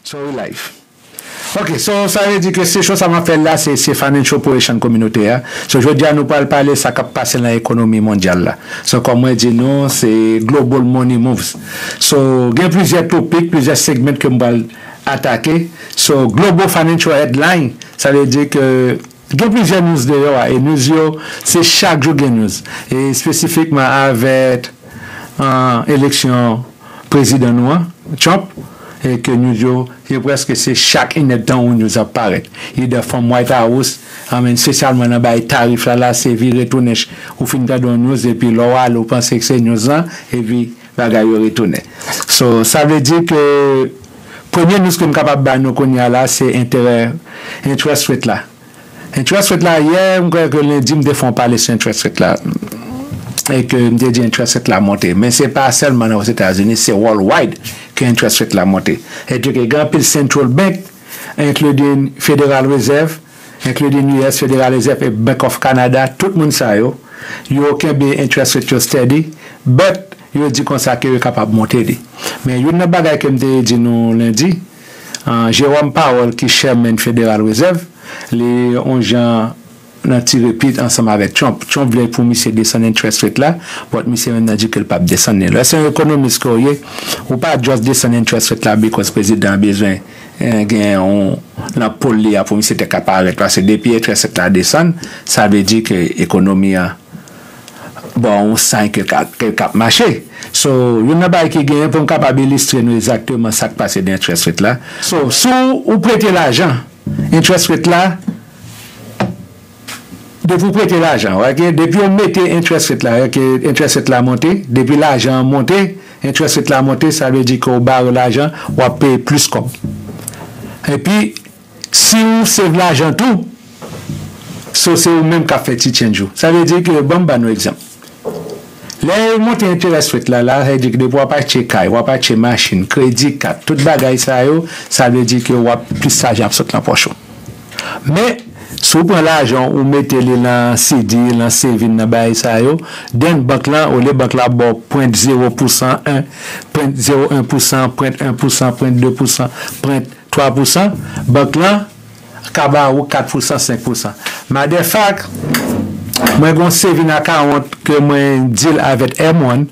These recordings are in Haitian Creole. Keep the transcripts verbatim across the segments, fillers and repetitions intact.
So we live. Ok, so sa vle di ke se show sa m ap fè la, se, se financial operation kominotè a. So jodi a nou pral pale sa k ap pase nan ekonomi mondyal la. So kòm mwen di nou, se global money moves. So gen plizyè topik, plizyè segment ke m pral atake. So global financial headline, sa vle di ke gen plizyè news deyò a, e news yo, se chak jou gen news. E espesifikman avèk an eleksyon prezidan nou an, Trump, e ke news yo, yo prèske se chak inèdtan yon news ap parèt. Either from White House, I mean, espesyalman nan bay tarif la, la se vire tounen, ou fin tande yon news, epi lè w ale, ou panse ke se news lan, epi bagay yo retounen. So sa vle di ke premye news ke m kapab ba nou kounye a la, se enterè, interest rate la. Interest rate la, yè, m kwè ke lendi, m te fè yon pale sou interest rate la. E ke m te di interest rate la monte. Men se pa sèlman nan Ozetazini, se worldwide ke interest rate la monte. E ke gen anpil central bank, including Federal Reserve, including U S Federal Reserve e Bank of Canada, tout moun sa yo, yo kenbe interest rate yo steady, but yo di konsa ke yo kapab monte li. Men youn nan bagay ke m te di nou lendi, uh, Jerome Powell ki chairman Federal Reserve, li yon jan nan tire pit ansanm avèk Trump. Trump vle pou misye desann interest rate la, but misye menm nan di ke l p ap desann li. Lè se yon ekonomis ke w ye, ou pa just desann interest rate la because prezidan an bezwen, eh, gen yon nan pòch li a pou misye te ka parèt. Paske depi interest rate la desann, sa vle di ke ekonomi an ba w yon sign ke l ka, ke l ka ap mache. So youn nan bagay ki genyen pou m kapab ilistre nou egzakteman sa k pase nan interest rate la. So si w prete lajan, interest rate la, depi w prete lajan, ok, depi w mete interest rate la, ok, interest rate la monte, depi lajan an monte, interest rate la monte, sa vle di ke w bare lajan, w ap peye plis kòb. Epi si w save lajan tou, so se ou menm k ap fè ti change ou. Sa vle di ke, ban m ba nou egzanp. Lè yo monte interest rate la, la, sa vle di ke depi w ap achte kay, w ap achte machin, kredi kat, tout bagay sa yo, sa vle di ke w ap plis lajan ap sot nan pòch ou. Men si w pran lajan ou, ou mete li nan C D, nan saving, nan bagay sa yo, then bank lan, olye bank la ba w pwen zewo pousan, en, pwen zewo en pousan, pwen en pousan, pwen de pousan, pwen twa pousan, bank lan ka ba ou kat pousan, senk pousan. Matter of fact, mwen gen yon saving account ke mwen deal avèk M one,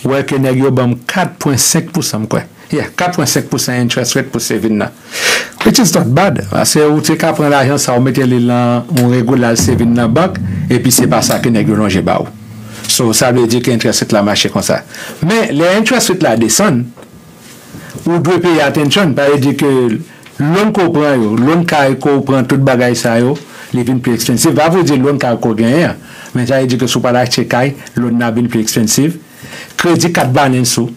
wè ke nèg yo ban m kat pwen senk pousan, m kwè. Yeah, kat pwen senk pousan interest rate pou saving nan. Which is not bad. Paske ou te ka pran lajan sa, ou mete li nan yon regular saving nan bank, epi se pa sa ke nèg yo lonje ba ou. So sa vle di ke interest rate la mache konsa. Men lè interest rate la desann, ou dwe peye attention. Sa vle di ke loan ke w pran yo, loan kay ke w pran, tout bagay sa yo, li vin pi expensive. Pa vle di loan kay ke w genyen an, men sa vle di ke si w pral achte kay, loan nan vin pi expensive. Kredi kat balance ou,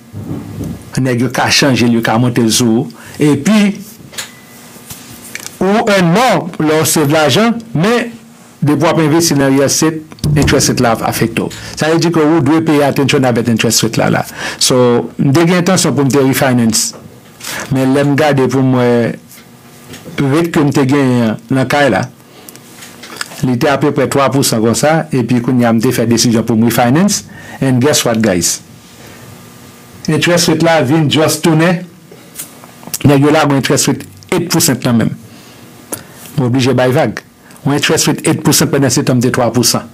nèg yo ka chanje l, yo ka monte l sou ou. Epi ou earn more lè w save lajan, men depi w ap envesti nan real estate, interest rate la ap afekte w. Sa vle di ke ou dwe peye attention avèk interest rate la, la. So m te gen entansyon pou m te refinance, men lè m gade pou m wè rate ke m te genyen an nan kay la, li te apeprè twa pousan konsa, epi kounye a m te fè desizyon pou m refinance, and guess what, guys? Interest rate la vin just tounen, nèg yo lage yon interest rate eight percent nan men m. M oblije bay vag. Yon interest rate eight percent pandan se tan m te twa pousan.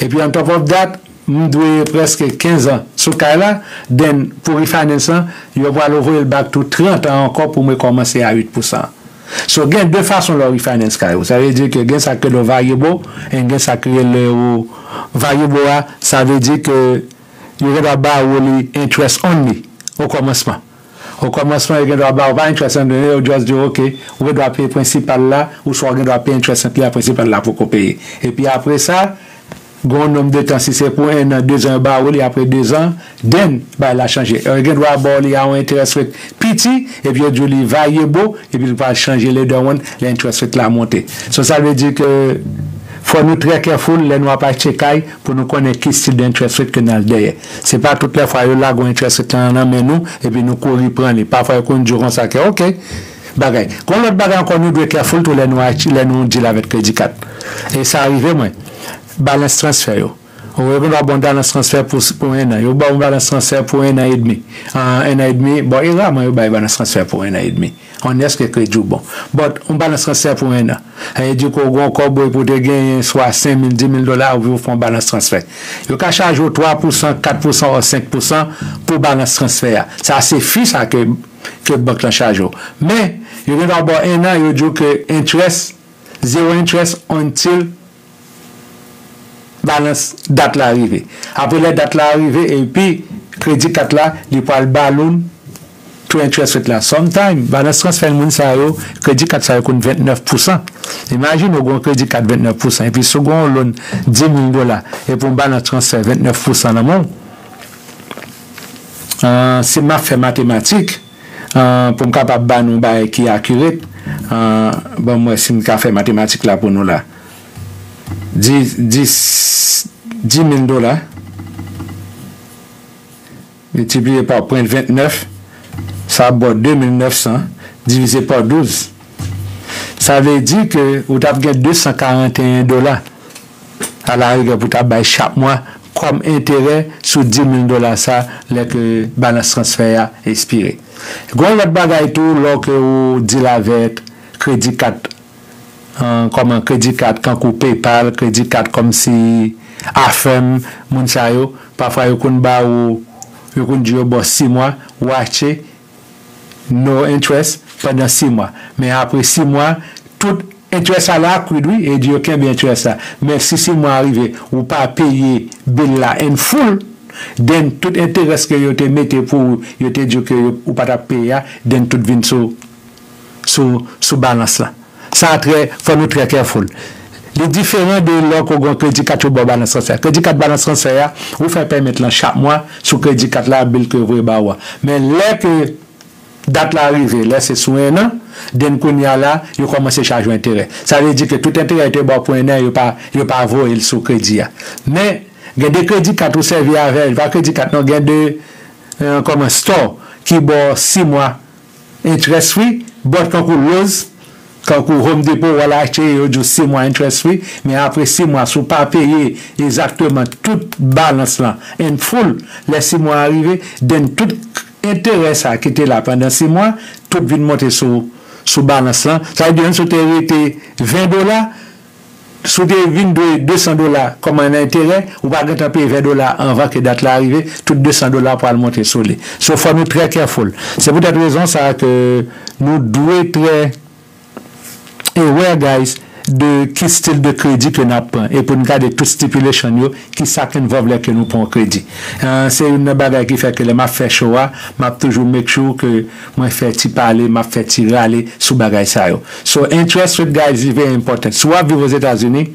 Epi on top of that, m dwe prèske kenz an sou kay la, then pou refinance lan, yo pral voye l back to trant an ankò pou m rekòmanse a eight percent. So gen de fason lè w refinance kay ou. Sa vle di ke gen sa k rele w variable, and gen sa k rele w variable a, sa vle di ke yo gendwa ba ou li interest only okòmansman. Okòmansman, yo gendwa ba ou pa interest only, yo just di w, ok, ou gendwa peye prensipal la, oswa ou gendwa peye interest only a, prensipal la poko peye. Epi apre sa, gen yon nonb de tan, si se pou en an, de zan, yo ba ou li, apre de zan, then, bagay la chanje. Yo gendwa ba ou li a yon interest rate piti, epi yo di w li variable, epi l pral chanje later on, lè interest rate la monte. So, sa vle di ke fò nou trè careful lè nou ap achte kay pou nou konnen ki stil de interest rate ke n al dèyè. Se pa tout lè fwa yo lage yon interest rate lan nan men nou, epi nou kouri pran li. Pafwa yo konn di w konsa ke, ok, bagay. Gon lòt bagay ankò nou dwe careful tou lè nou achte, lè nou deal avèk kredi kat. E sa rive mwen. Balance transfer yo. Ou yo gen dwa ba w balans transfè pou, pou en an. Yo ba w balans transfè pou en an edmi. An en an edmi, bon, e raman yo bay balans transfè pou en an edmi. Unless ke kredi w bon. But, yon balans transfè pou en an. Sa vle di ke w gen yon kòb ou te genyen swa senk mil, dis mil dola, ou fè yon balans transfè. Yo ka chaje w twa pousan, kat pousan ou senk pousan pou balans transfè a. Sa se fi sa ke, ke bank lan chaje w. Men, yo gen dwa ba w en an, yo di w ke interest, zero interest until balans dat la rive. Apre lè dat la rive, epi kredi kat la, li pral balloon to interest rate la. Sometime, balans transfè moun sa yo, kredi kat sa yo konn vennèf pousan. Imajine w gen yon kredi kat vennèf pousan, epi si w gen yon loan dis mil dola, epi yon balans transfè vennèf pousan nan men w, ah, si m ap fè matematik, ah, pou m kapab ba nou bagay ki accurate, ah, ban m wè si m ka fè matematik la pou nou la. Dis, dis, dis mil dola, miltipliye pa pwen vennèf, sa ap ba w de mil nèf san divize pa douz. Sa vle di ke ou t ap gen de san karanteyen dola alarivè pou w ta bay chak mwa kòm enterè sou dis mil dola sa, lè ke balans transfè a ekspire. Gen yon lòt bagay tou, lè ke ou deal avèk kredi kat, ah, kòman kredi kat, kankou PayPal, kredi kat kòmsi Affirm, moun sa yo, pafwa yo konn ba ou, yo konn di yo ba w sis mwa, ou achte, no interest, pandan sis mwa. Men apre sis mwa, tout interest sa la accrued, wi, e di yo kenbe interest la. Men si sis mwa a rive, ou pa peye bill la in full, then tout interest ke yo te mete pou ou, yo te di ke yo, ou pa t ap peye a, then tout vin sou, sou, sou balans la. Sa trè, fò nou trè careful. Li diferan de lè ke w gen kredi kat yo ba w balans transfè. Kredi kat balans transfè a, ou fè payment lan chak mwa sou kredi kat la, bill ke yo voye ba ou a. Men lè ke dat la rive, lè se sou en an, then kounye a la, yo kòmanse chaje w enterè. Sa vle di ke tout enterè yo te ba w pou en an, yo pa, yo pa voye l sou kredi a. Men, gen de kredi kat ou sèvi avè, pa kredi kat non, gen de, eh, kòman, store ki ba w sis mwa interest free, but kankou Lowe's, kankou Home Depot, w al achte, yo di w sis mwa interest free, men apre sis mwa, si w pa peye egzakteman tout balans lan in full, lè sis mwa a rive, then tout enterè sa ki te la pandan sis mwa, tout vin monte sou, sou balans lan. Sa vle di, menm si w te rete ven dola, si w te vin dwe de san dola kòm enterè, ou pa gentan peye ven dola anvan ke dat la rive, tout de san dola pral monte sou li. So, fò nou trè careful. Se poutèt rezon sa a ke nou dwe trè aware, guys, de ki stil de kredi ke n ap pran. E pou n gade tout stipulation yo, ki sa k involve lè ke nou pran kredi. Ah, se youn nan bagay ki fè ke lè m ap fè show a, m ap toujou make sure ke mwen fè ti pale, m ap fè ti rale sou bagay sa yo. So, interest rate, guys, is very important. Si w ap viv Ozetazini,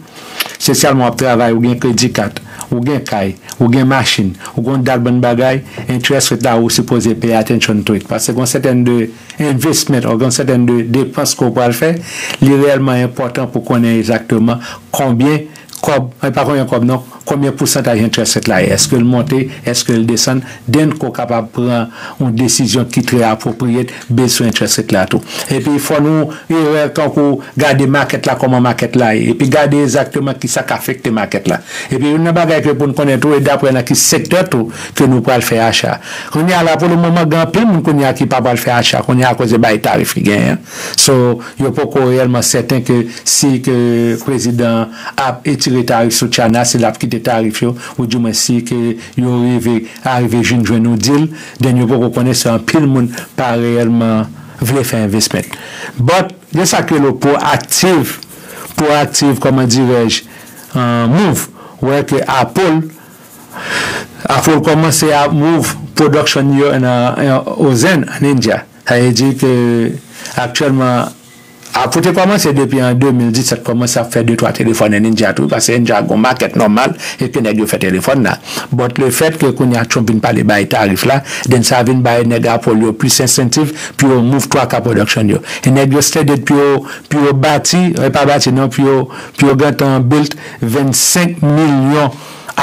espesyalman w ap travay, ou gen kredi kat, ou gen kay, ou gen machin, ou gen dat bann bagay, interest rate la ou sipoze pay attention to it. Paske gen sèten de investment, ou gen sèten de depans ke w pral fè, li reyèlman enpòtan pou konnen egzakteman konbyen kòb, e pa konbyen kòb non, konbyen pousantaj interest rate la ye. Èske l monte, èske l desann, then ke w kapab pran yon desizyon ki trè apwopriye based sou interest rate la tou. Epi fò nou, erè tankou gade market la, kòman market la ye, epi gade egzakteman ki sa k afekte market la. Epi youn nan bagay ke pou n konnen tou, e daprè nan ki sektè tou ke nou pral fè acha. Kounye a la, pou le moman, gen anpil moun kounye a ki pa pral fè acha kounye a akoz de bagay tarif ki genyen. So, yo poko reyèlman sèten ke si ke prezidan ap etire tarif sou China, si l ap kite tarif yo, ou di mwen si ke yo rive, arive jwenn, jwenn yon deal, then yo poko konnen si anpil moun pa reyèlman vle fè investment. But, gen sa k rele proactive, proactive, kòman dirèj, uh, move. Ou wè ke Apple, Apple kòmanse ap move production yo nan, nan, o Zen, an India. Sa vle di ke aktyèlman, Apple te kòmanse depi an de mil disèt, kòmanse ap fè de twa telefòn an India tou, paske India gon market nòmal, e ke nèg yo fè telefòn la. But le fèt ke kounye a Trump vin pale bay tarif la, then sa vin bay nèg Apple yo plis incentive pou yo move twa ka production yo. E nèg yo slated pou yo, pou yo bati, e pa bati non, pou yo, pou yo gentan build vennsenk milyon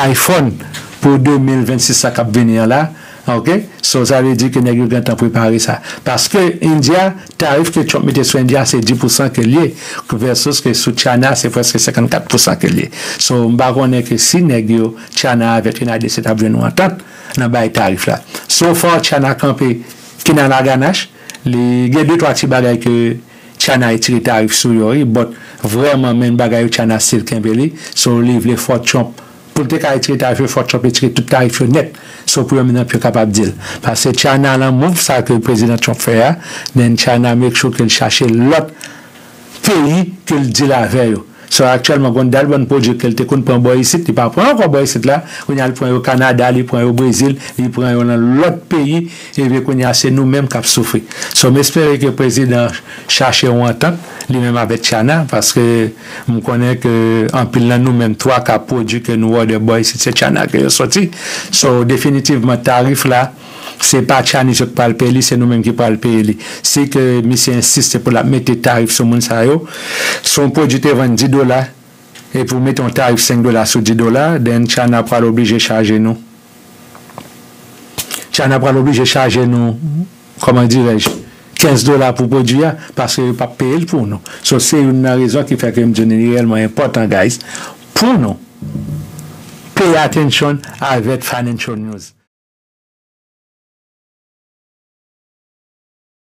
iPhone pou de mil vennsis sa k ap vini an la. Ok? So, sa vle di ke nèg yo gentan prepare sa. Paske India, tarif ke Trump mete sou India, se dis pousan ke l ye, versus ke sou China, se prèske senkannkat pousan ke l ye. So, m pa konnen ke si nèg yo, China avèk United States ap jwenn yon antant nan bay tarif la. So far, China kanpe ki nan laganach, li gen de twa ti bagay ke China retire tarif sou yo, wi, but vrèman menm bagay yo China still kenbe li. So, li vle fò Trump, pou l te ka retire tarif yo, fò Trump retire tout tarif yo nèt. So, pou yo menm yo kapab deal. Paske China lan move sa ke prezidan Trump fè a, then China make sure ke l chache lòt peyi ke l deal avè yo. So, aktyèlman, gen yon dal bann pwodui ke l te konn pran bò isit, li pa pran ankò bò isit la. Kounye a, li pran yo Kanada, li pran yo Brezil, li pran yo nan lòt peyi, epi kounye a, se nou menm k ap soufri. So, m espere ke prezidan chache yon antant, li menm avèk China, paske m konnen ke anpil nan nou menm, twa ka pwodui ke nou order bò isit, se China ke yo soti. So, definitivman, tarif la, se pa Chinese yo k pral peye li, se nou menm ki pral peye li. Si ke misye ensiste pou l ap mete tarif sou moun sa yo, si yon pwodui te vann dis dola, epi w mete yon tarif senk dola sou dis dola, then China pral oblije chaje nou. China pral oblije chaje nou, kòman dirais-je, kenz dola pou pwodui a, paske yo p ap peye l pou nou. So, se youn nan rezon ki fè ke m di nou li reyèlman enpòtan, guys, pou nou pay attention avèk financial news.